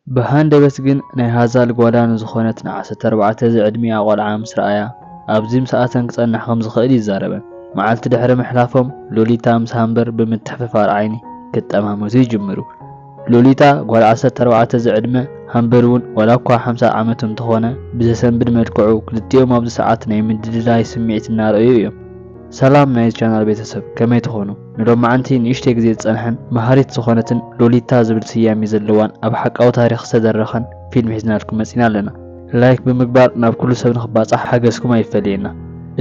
ብሃንደበት ግን ናይ ሃዛል ጓላ ንዝኾነት ን ዓሰርተ ኣርባዕተ ዝዕድሚኣ ቆልዓ ምስ ረኣያ ኣብዚ ምሳኣተን ክጸንሕ ከም ዝኽእል ይዛረበን። መዓልቲ ድሕሪ ምሕላፎም ሎሊታ ምስ ሃምበር ብምትሕፍፋር ዓይኒ ክጠማመቱ ይጅምሩ። ሎሊታ ጓል ዓሰርተ ኣርባዕተ ዝዕድመ ሃምበር እውን ዋላ እኳ ሓምሳ ዓመቱ እንተኾነ ብዘሰንብድ መልክዑ ክልቲኦም ኣብዚ ሰዓት ናይ ምድልላይ ስምዒት እናረኣዩ እዮም። ሰላም ናይ ቻናል ቤተሰብ ከመይ ትኾኑ? ንሎማዓንቲ ንእሽተይ ግዜ ዝጸንሐን መሃሪት ዝኾነትን ሎሊታ ዝብል ስያሜ ዘለዋን ኣብ ሓቃዊ ታሪኽ ዝተደረኸን ፊልም ሒዝናልኩም መጺና ኣለና። ላይክ ብምግባር ናብ ኩሉ ሰብ ንኽባጻሕ ሓገዝኩም ኣይፈለየና።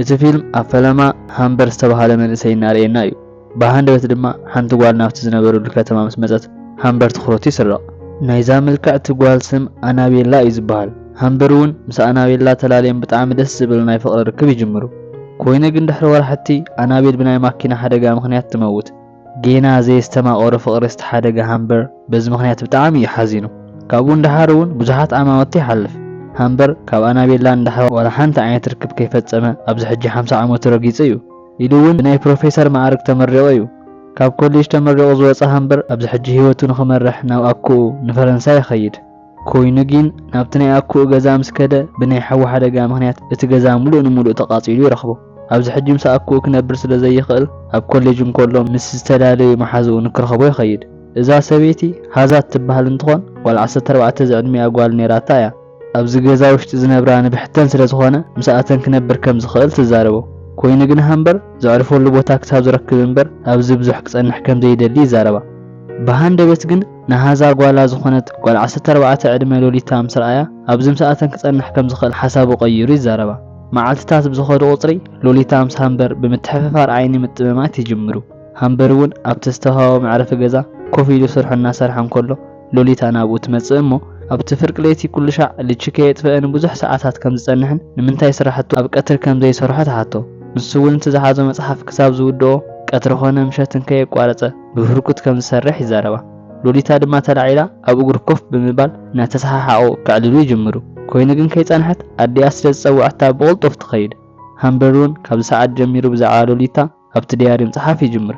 እቲ ፊልም ኣብ ፈለማ ሃምበር ዝተባህለ መንእሰይ እናርእየና እዩ። ብሃንደበት ድማ ሓንቲ ጓል ናብቲ ዝነበረሉ ከተማ ምስ መጸት ሃምበር ትኹረቱ ይስረቕ። ናይዛ ምልክዕቲ ጓል ስም ኣናቤላ እዩ ዝበሃል። ሃምበር እውን ምስ ኣናቤላ ተላልዮም ብጣዕሚ ደስ ዝብል ናይ ፍቕሪ ርክብ ይጅምሩ። ኮይኑ ግን ድሕሪ ወርሓቲ ኣናቤል ብናይ ማኪና ሓደጋ ምኽንያት ትመውት። ጌና ዘየስተማቐሮ ፍቕሪ ዝተሓደገ ሃምበር በዚ ምኽንያት ብጣዕሚ እዩ ሓዚኑ። ካብኡ ንደሓር እውን ብዙሓት ኣማወቲ ይሓልፍ። ሃምበር ካብ ኣናቤላ ንደሓር ዋላ ሓንቲ ዓይነት ርክብ ከይፈጸመ ኣብዚ ሕጂ ሓምሳ ዓመቱ ረጊጹ እዩ። ኢሉ እውን ብናይ ፕሮፌሰር መዓርግ ተመሪቑ እዩ። ካብ ኮሌጅ ተመሪቑ ዝወጸ ሃምበር ኣብዚ ሕጂ ህይወቱ ንኽመርሕ ናብ ኣኩኡ ንፈረንሳ ይኸይድ። ኮይኑ ግን ናብቲ ናይ ኣኩኡ ገዛ ምስ ከደ ብናይ ሓዊ ሓደጋ ምኽንያት እቲ ገዛ ምሉእ ንምሉእ ተቓጺሉ ይረኽቦ። ኣብዚ ሕጂ ምስ ኣኩኡ ክነብር ስለ ዘይኽእል ኣብ ኮሌጅ እንከሎ ምስ ዝተፈላለዩ መሓዝኡ ንክረኽቦ ይኸይድ። እዛ ሰበይቲ ሃዛ ትበሃል እንትኾን ጓል ዓሰርተ ኣርባዕተ ዝዕድሚኣ ጓል ነይራታ እያ። ኣብዚ ገዛ ውሽጢ ዝነብራ ንብሕተን ስለ ዝኾነ ምስኣተን ክነብር ከም ዝኽእል ትዛረቦ። ኮይኑ ግን ሃምበር ዘዕርፈሉ ቦታ ክሳብ ዝረክብ እምበር ኣብዚ ብዙሕ ክጸንሕ ከም ዘይደሊ ይዛረባ። ብሃንደበት ግን ንሃዛ ጓላ ዝኾነት ጓል ዓሰርተ ኣርባዕተ ዕድመ ሎሊታ ምስ ረኣያ ኣብዚ ምስኣተን ክጸንሕ ከም ዝኽእል ሓሳቡ ቀይሩ ይዛረባ። መዓልትታት ብዝኸዱ ቁጽሪ ሎሊታ ምስ ሃምበር ብምትሕፍፋር ዓይኒ ምጥምማት ይጅምሩ። ሃምበር እውን ኣብቲ ዝተዋህቦ መዕረፊ ገዛ ኮፍ ኢሉ ስርሑ እናሰርሐ እንከሎ ሎሊታ ናብኡ ትመጽእ እሞ ኣብቲ ፍርቂ ለይቲ ኩሉ ሻዕ ልቺ ከየጥፈአ ንብዙሕ ሰዓታት ከም ዝጸንሕን ንምንታይ ስራሕቱ ኣብ ቀትሪ ከም ዘይሰርሖ ትሓቶ። ንሱ እውን እቲ ዝሓዞ መጽሓፍ ክሳብ ዝውድኦ ቀትሪ ኾነ ምሸትን ከየቋረጸ ብህርኩት ከም ዝሰርሕ ይዛረባ። ሎሊታ ድማ ተላዒላ ኣብ እግሩ ኮፍ ብምባል እናተሰሓሓቑ ከዕልሉ ይጅምሩ። ኮይኑ ግን ከይጸንሐት ኣዲኣ ስለ ዝጸውዐታ ብቕልጡፍ ትኸይድ። ሃምበር እውን ካብዚ ሰዓት ጀሚሩ ብዛዕባ ሎሊታ ኣብቲ ዲያሪ ምጽሓፍ ይጅምር።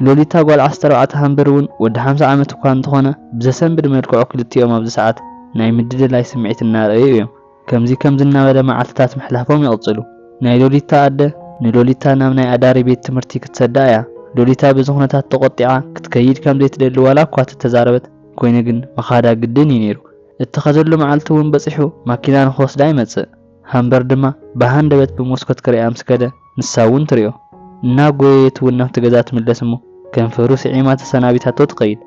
ሎሊታ ጓል ዓሰርተ ኣርባዕተ ሃምበር እውን ወዲ ሓምሳ ዓመት እኳ እንተኾነ ብዘሰንብድ መልክዑ ክልቲኦም ኣብዚ ሰዓት ናይ ምድልላይ ስምዒት እናረኣዩ እዮም። ከምዚ ከምዚ እናበለ መዓልትታት ምሕላፎም ይቕጽሉ። ናይ ሎሊታ ኣደ ንሎሊታ ናብ ናይ ኣዳሪ ቤት ትምህርቲ ክትሰዳ እያ። ሎሊታ በዚ ኩነታት ተቖጢዓ ክትከይድ ከም ዘይትደሊ ዋላ እኳ ተተዛረበት፣ ኮይኑ ግን ምኻዳ ግድን እዩ ነይሩ። እትኸደሉ መዓልቲ እውን በጺሑ ማኪና ንኽወስዳ ይመጽእ። ሃምበር ድማ ብሃንደበት ብመስኮት ክርእያ ምስ ከደ ንሳ እውን ትሪኦ። እናጎየየት እውን ናብቲ ገዛ ትምለስ እሞ ከንፈሩ ስዒማ ተሰናቢታቶ ትኸይድ።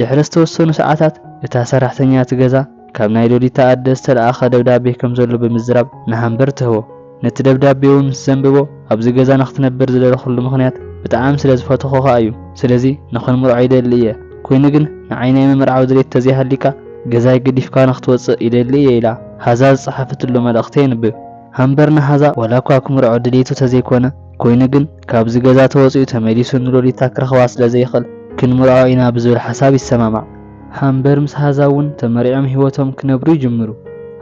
ድሕሪ ዝተወሰኑ ሰዓታት እታ ሰራሕተኛ እቲ ገዛ ካብ ናይ ሎሊታ ኣደ ዝተለኣኸ ደብዳቤ ከም ዘሎ ብምዝራብ ንሃምበር ትህቦ። ነቲ ደብዳቤ እውን ምስ ዘንብቦ ኣብዚ ገዛ ንክትነብር ዝደለኹሉ ምኽንያት ብጣዕሚ ስለ ዝፈተኹኻ እዩ። ስለዚ ንኽንምርዖ ይደሊ እየ። ኮይኑ ግን ንዓይ ናይ ምምርዓው ድሌት ተዘይሃሊካ ገዛይ ገዲፍካ ንክትወፅእ ይደሊ እየ ኢላ ሃዛ ዝፀሓፈትሉ መልእኽቲ የንብብ። ሃምበር ንሃዛ ዋላ እኳ ክምርዖ ድሌቱ ተዘይኮነ፣ ኮይኑ ግን ካብዚ ገዛ ተወፂኡ ተመሊሱ ንሎሊታ ክረኽባ ስለ ዘይኽእል ክንምርዖ ኢና ብዝብል ሓሳብ ይሰማማዕ። ሃምበር ምስ ሃዛ እውን ተመሪዖም ህይወቶም ክነብሩ ይጅምሩ።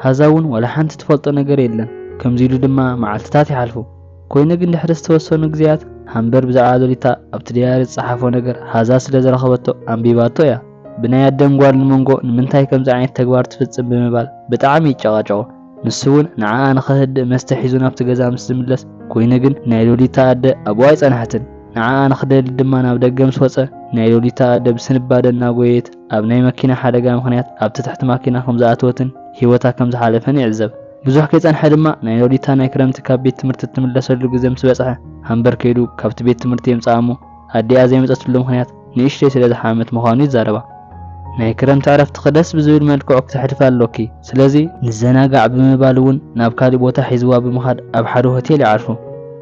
ሃዛ እውን ዋላ ሓንቲ ትፈልጦ ነገር የለን። ከምዚ ኢሉ ድማ መዓልትታት ይሓልፉ። ኮይኑ ግን ድሕሪ ዝተወሰኑ ግዜያት ሃምበር ብዛዕባ ሎሊታ ኣብቲ ዲያሪ ዝጸሓፎ ነገር ሃዛ ስለ ዝረኸበቶ ኣንቢባቶ እያ። ብናይ ኣደን ጓልን መንጎ ንምንታይ ከምዚ ዓይነት ተግባር ትፍጽም ብምባል ብጣዕሚ ይጨቓጨቑ። ንሱ እውን ንዓኣ ንኸህድእ መስተ ሒዙ ናብቲ ገዛ ምስ ዝምለስ፣ ኮይኑ ግን ናይ ሎሊታ ኣደ ኣብኡ ኣይጸንሐትን። ንዓኣ ንኽደሊ ድማ ናብ ደገ ምስ ወጸ፣ ናይ ሎሊታ ኣደ ብስንባደ እናጎየየት ኣብ ናይ መኪና ሓደጋ ምኽንያት ኣብቲ ትሕቲ ማኪና ከም ዝኣተወትን ህይወታ ከም ዝሓለፈን ይዕዘብ። ብዙሕ ከይጸንሐ ድማ ናይ ሎሊታ ናይ ክረምቲ ካብ ቤት ትምህርቲ እትምለሰሉ ግዜ ምስ በጽሐ፣ ሃምበር ከይዱ ካብቲ ቤት ትምህርቲ የምጽኣ እሞ ኣዲኣ ዘይመጸትሉ ምኽንያት ንእሽተይ ስለ ዝሓመመት ምዃኑ ይዛረባ። ናይ ክረምቲ ዕረፍትኺ ደስ ብዝብል መልክዑ ክተሕልፊ ኣሎኪ፣ ስለዚ ንዘናጋዕ ብምባል እውን ናብ ካሊእ ቦታ ሒዝዋ ብምኻድ ኣብ ሓደ ሆቴል ይዓርፉ።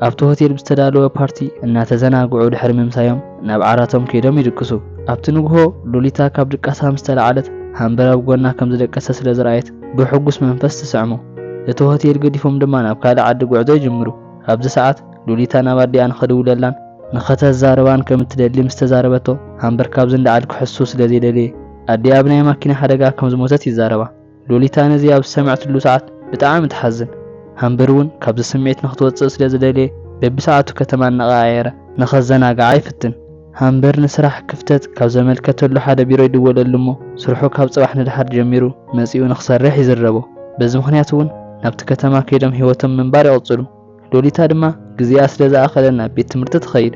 ኣብቲ ሆቴል ብዝተዳለወ ፓርቲ እናተዘናግዑ ድሕሪ ምምሳዮም ናብ ዓራቶም ከይዶም ይድቅሱ። ኣብቲ ንግሆ ሎሊታ ካብ ድቃሳ ምስ ተላዓለት ሃምበር ኣብ ጎና ከም ዝደቀሰ ስለ ዝረኣየት ብሕጉስ መንፈስ ትስዕሞ። እቲ ሆቴል ገዲፎም ድማ ናብ ካልእ ዓዲ ጉዕዞ ይጅምሩ። ኣብዚ ሰዓት ሎሊታ ናብ ኣዲኣ ንኸድውለላን ንኸተዛርባን ከም እትደሊ ምስ ተዛረበቶ፣ ሃምበር ካብዚ እንዳዓል ክሕሱ ስለ ዘይደለየ ኣዲኣ ብናይ ማኪና ሓደጋ ከም ዝሞተት ይዛረባ። ሎሊታ ነዚ ኣብ ዝሰምዐትሉ ሰዓት ብጣዕሚ ትሓዝን። ሃምበር እውን ካብዚ ስምዒት ንኽትወጽእ ስለ ዝደለየ በብሰዓቱ ከተማ እናቐያየረ ንኸዘናግዓ ይፍትን። ሃምበር ንስራሕ ክፍተት ካብ ዘመልከተሉ ሓደ ቢሮ ይድወለሉ እሞ፣ ስርሑ ካብ ጽባሕ ንድሓር ጀሚሩ መጺኡ ንኽሰርሕ ይዝረቦ። በዚ ምኽንያት እውን ናብቲ ከተማ ከይዶም ህይወቶም ምንባር ይቕጽሉ። ሎሊታ ድማ ግዜኣ ስለ ዝኣኸለ ናብ ቤት ትምህርቲ ትኸይድ።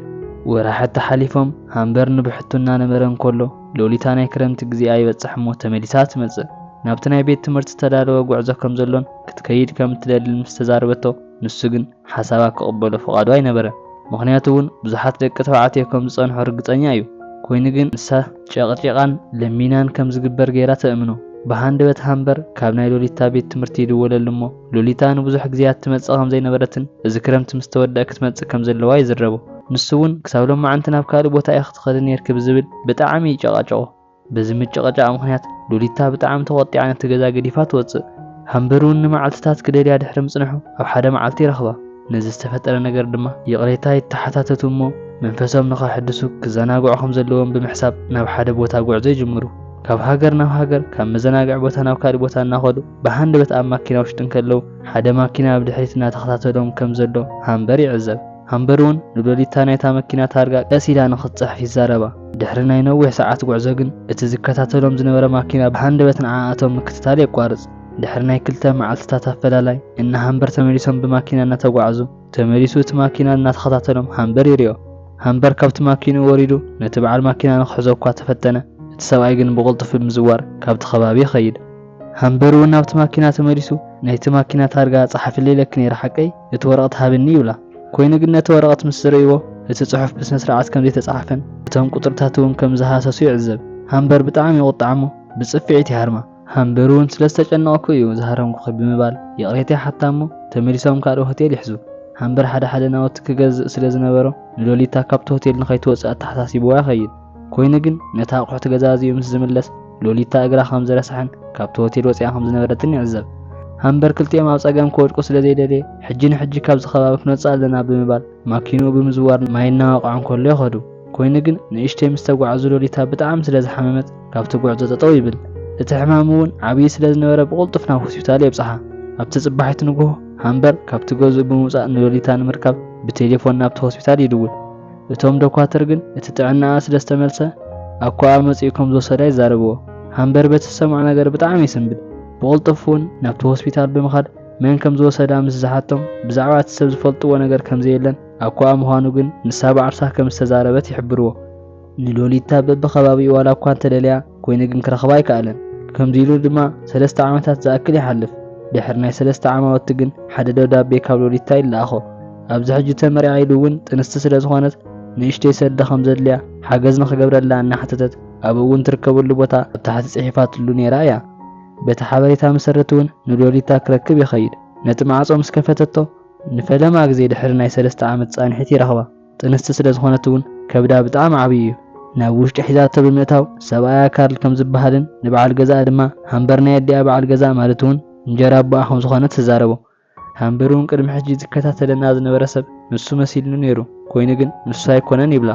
ወራሓት ተሓሊፎም፣ ሃምበር ንብሕቱ እናነበረ እንከሎ፣ ሎሊታ ናይ ክረምቲ ግዜኣ ይበጽሕ እሞ ተመሊሳ ትመጽእ። ናብቲ ናይ ቤት ትምህርቲ ዝተዳለወ ጉዕዞ ከም ዘሎን ክትከይድ ከም እትደልን ምስ ተዛረበቶ፣ ንሱ ግን ሓሳባ ክቕበሎ ፍቓዱ ኣይነበረን። ምኽንያቱ እውን ብዙሓት ደቂ ተባዕትዮ ከም ዝጸንሑ ርግጸኛ እዩ። ኮይኑ ግን ንሳ ጨቕጪቓን ለሚናን ከም ዝግበር ገይራ ተእምኖ። ብሃንደበት ሃምበር ካብ ናይ ሎሊታ ቤት ትምህርቲ ይድወለሉ እሞ፣ ሎሊታ ንብዙሕ ግዜያት ትመጽእ ከም ዘይነበረትን እዚ ክረምቲ ምስ ተወደአ ክትመጽእ ከም ዘለዋ ይዝረቦ። ንሱ እውን ክሳብ ሎማዓንቲ ናብ ካልእ ቦታ ኢኺ ትኸዲ ነይርኪ ብዝብል ብጣዕሚ ይጨቓጨቖ። በዚ ምጭቕጫቕ ምኽንያት ሎሊታ ብጣዕሚ ተቖጢዓ ነቲ ገዛ ገዲፋ ትወጽእ። ሃምበር እውን ንመዓልትታት ክደልያ ድሕሪ ምጽንሑ ኣብ ሓደ መዓልቲ ይረኽባ። ነዚ ዝተፈጠረ ነገር ድማ ይቕሬታ ይተሓታተቱ እሞ መንፈሶም ንኸሕድሱ ክዘናግዑ ከም ዘለዎም ብምሕሳብ ናብ ሓደ ቦታ ጉዕዞ ይጅምሩ። ካብ ሃገር ናብ ሃገር፣ ካብ መዘናግዒ ቦታ ናብ ካልእ ቦታ እናኸዱ ብሃንደበት ኣብ ማኪና ውሽጢ እንከለዉ ሓደ ማኪና ኣብ ድሕሪት እናተኸታተሎም ከም ዘሎ ሃምበር ይዕዘብ። ሃምበር እውን ንሎሊታ ናይታ መኪና ታርጋ ቀስ ኢላ ንኽትጽሕፍ ይዛረባ። ድሕሪ ናይ ነዊሕ ሰዓት ጉዕዞ ግን እቲ ዝከታተሎም ዝነበረ ማኪና ብሃንደበት ንዓኣቶም ምክትታል የቋርጽ። ድሕሪ ናይ ክልተ መዓልትታት ኣፈላላይ እና ሃምበር ተመሊሶም ብማኪና እናተጓዕዙ፣ ተመሊሱ እቲ ማኪና እናተኸታተሎም ሃምበር ይሪኦ። ሃምበር ካብቲ ማኪንኡ ወሪዱ ነቲ በዓል ማኪና ንኽሕዞ እኳ ተፈተነ፣ እቲ ሰብኣይ ግን ብቕልጡፍ ብምዝዋር ካብቲ ከባቢ ይኸይድ። ሃምበር እውን ናብቲ ማኪና ተመሊሱ፣ "ናይቲ ማኪና ታርጋ ጸሓፍለይ ኢለኪ ነይረ ሓቀይ? እቲ ወረቐት ሃብኒ" ይብላ። ኮይኑ ግን ነቲ ወረቐት ምስ ዝርእይዎ፣ እቲ ጽሑፍ ብስነ ስርዓት ከም ዘይተጻሕፈን እቶም ቁጽርታት እውን ከም ዝሃሰሱ ይዕዘብ። ሃምበር ብጣዕሚ ይቑጣዕ እሞ ብጽፍዒት ይሃርማ። ሃምበር እውን "ስለ ዝተጨነቕኩ እዩ ዝሃረምኩኺ" ብምባል ይቕሬታ ይሓታ እሞ ተመሊሶም ካልእ ሆቴል ይሕዙ። ሃምበር ሓደ ሓደ ናውቲ ክገዝእ ስለ ዝነበሮ ንሎሊታ ካብቲ ሆቴል ንኸይትወጽእ ኣተሓሳሲብዋ ይኸይድ። ኮይኑ ግን ነቲ ኣቑሑት ገዛዚኡ ምስ ዝምለስ ሎሊታ እግራ ከም ዝረስሐን ካብቲ ሆቴል ወጺኣ ከም ዝነበረትን ይዕዘብ። ሃምበር ክልቲኦም ኣብ ጸገም ክወድቁ ስለ ዘይደልየ ሕጂ ንሕጂ ካብዚ ከባቢ ክንወጽእ ኣለና ብምባል ማኪንኡ ብምዝዋር ማይ እናወቕዖ እንከሎ ይኸዱ። ኮይኑ ግን ንእሽተይ ምስ ተጓዕዙ ሎሊታ ብጣዕሚ ስለ ዝሓመመት ካብቲ ጉዕዞ ጠጠው ይብል። እቲ ሕማም እውን ዓብዪ ስለ ዝነበረ ብቕልጡፍ ናብ ሆስፒታል የብጽሓ። ኣብቲ ጽባሒት ንግሆ ሃምበር ካብቲ ገዝኡ ብምውጻእ ንሎሊታ ንምርካብ ብቴሌፎን ናብቲ ሆስፒታል ይድውል። እቶም ዶኳትር ግን እቲ ጥዕናኣ ስለ ዝተመልሰ ኣኳኣ መጺኡ ከም ዝወሰዳ ይዛረብዎ። ሃምበር በቲ ዝሰምዖ ነገር ብጣዕሚ ይስንብድ። ብቕልጡፍ እውን ናብቲ ሆስፒታል ብምኻድ መን ከም ዝወሰዳ ምስ ዝሓቶም ብዛዕባ እቲ ሰብ ዝፈልጥዎ ነገር ከም ዘየለን ኣኳኣ ምዃኑ ግን ንሳ ባዕልታ ከም ዝተዛረበት ይሕብርዎ። ንሎሊታ በብኸባቢኡ ዋላ እኳ እንተደልያ ኮይኑ ግን ክረኽባ ኣይከኣለን። ከምዚ ኢሉ ድማ ሰለስተ ዓመታት ዝኣክል ይሓልፍ። ድሕሪ ናይ ሰለስተ ዓማውቲ ግን ሓደ ደብዳቤ ካብ ሎሊታ ይለኣኾ። ኣብዚ ሕጂ ተመርዒያ ኢሉ እውን ጥንስቲ ስለ ዝኾነት ንእሽተይ ሰዲ ከም ዘድልያ ሓገዝ ንኽገብረላ እናሓተተት ኣብኡ እውን ትርከበሉ ቦታ ኣብ ታሕቲ ጽሒፋትሉ ነይራ እያ። በቲ ሓበሬታ መሰረት እውን ንሎሊታ ክረክብ ይኸይድ። ነቲ ማዕጾ ምስ ከፈተቶ ንፈለማ ግዜ ድሕሪ ናይ ሰለስተ ዓመት ጻንሒት ይረኽባ። ጥንስቲ ስለ ዝኾነት እውን ከብዳ ብጣዕሚ ዓብዪ እዩ። ናብ ውሽጢ ሒዛቶ ብምእታው ሰብኣያ ካርል ከም ዝበሃልን ንበዓል ገዛኣ ድማ ሃምበር ናይ ኣዲኣ በዓል ገዛ ማለት እውን እንጀራ ኣቦኣ ከም ዝኾነ ትዛረቦ። ሃምበር እውን ቅድሚ ሕጂ ዝከታተለና ዝነበረ ሰብ ንሱ መሲልኒ ነይሩ፣ ኮይኑ ግን ንሱ ኣይኮነን ይብላ።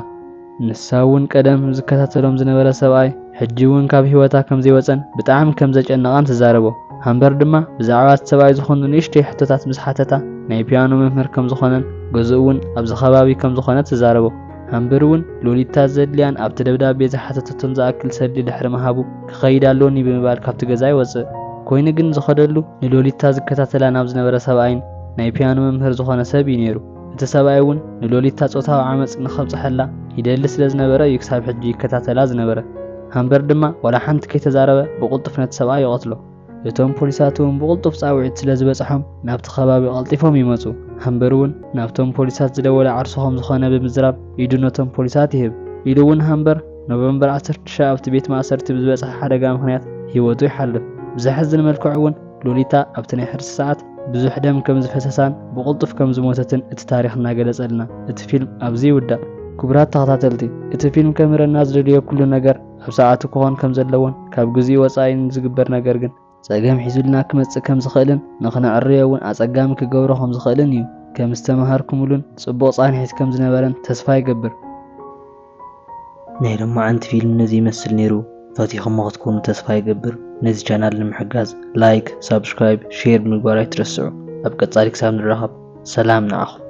ንሳ እውን ቀደም ዝከታተሎም ዝነበረ ሰብኣይ ሕጂ እውን ካብ ህይወታ ከም ዘይወጸን ብጣዕሚ ከም ዘጨነቓን ትዛረቦ። ሃምበር ድማ ብዛዕባ እቲ ሰብኣይ ዝኾኑ ንእሽተይ ሕቶታት ምስ ሓተታ ናይ ፒያኖ መምህር ከም ዝኾነን ገዝኡ እውን ኣብዚ ከባቢ ከም ዝኾነ ትዛረቦ። ሃምበር እውን ሎሊታ ዘድልያን ኣብቲ ደብዳቤ ዝሓተተቶን ዝኣክል ሰዲ ድሕሪ ምሃቡ ክኸይድ ኣለኒ ብምባል ካብቲ ገዛ ይወጽእ። ኮይኑ ግን ዝኸደሉ ንሎሊታ ዝከታተላ ናብ ዝነበረ ሰብኣይን ናይ ፒያኖ መምህር ዝኾነ ሰብ እዩ ነይሩ። እቲ ሰብኣይ እውን ንሎሊታ ጾታዊ ዓመጽ ንኸብጽሐላ ይደሊ ስለ ዝነበረ እዩ ክሳብ ሕጂ ይከታተላ ዝነበረ። ሃምበር ድማ ዋላ ሓንቲ ከይተዛረበ ብቕልጡፍ ነቲ ሰብኣይ ይቐትሎ። እቶም ፖሊሳት እውን ብቕልጡፍ ጻውዒት ስለ ዝበጽሖም ናብቲ ከባቢ ቀልጢፎም ይመጹ። ሃምበር እውን ናብቶም ፖሊሳት ዝደወለ ዓርሱ ከም ዝኾነ ብምዝራብ ኢዱ ነቶም ፖሊሳት ይህብ። ኢሉ እውን ሃምበር ኖቨምበር ዓሰርተ ሽዱሽተ ኣብቲ ቤት ማእሰርቲ ብዝበጽሐ ሓደጋ ምኽንያት ህይወቱ ይሓልፍ። ብዘሕዝን መልክዑ እውን ሎሊታ ኣብቲ ናይ ሕርሲ ሰዓት ብዙሕ ደም ከም ዝፈሰሳን ብቕልጡፍ ከም ዝሞተትን እቲ ታሪኽ እናገለጸልና እቲ ፊልም ኣብዚ ይውዳእ። ክቡራት ተኸታተልቲ፣ እቲ ፊልም ከምህረና ዝደለዮ ኩሉ ነገር ኣብ ሰዓቱ ክኾን ከም ዘለዎን ካብ ግዜኡ ወጻኢ ንዝግበር ነገር ግን ጸገም ሒዙልና ክመጽእ ከም ዝኽእልን ንኽነዕርዮ እውን ኣጸጋሚ ክገብሮ ከም ዝኽእልን እዩ። ከም ዝተመሃርኩምሉን ጽቡቕ ጻንሒት ከም ዝነበረን ተስፋ ይገብር። ናይ ሎማዓንቲ ፊልም ነዚ ይመስል ነይሩ። ፈቲኹሞ ክትኮኑ ተስፋ ይገብር። ነዚ ቻናል ንምሕጋዝ ላይክ፣ ሳብስክራይብ፣ ሼር ብምግባር ኣይትረስዑ። ኣብ ቀጻሊ ክሳብ ንራኸብ ሰላም ንዓኹም።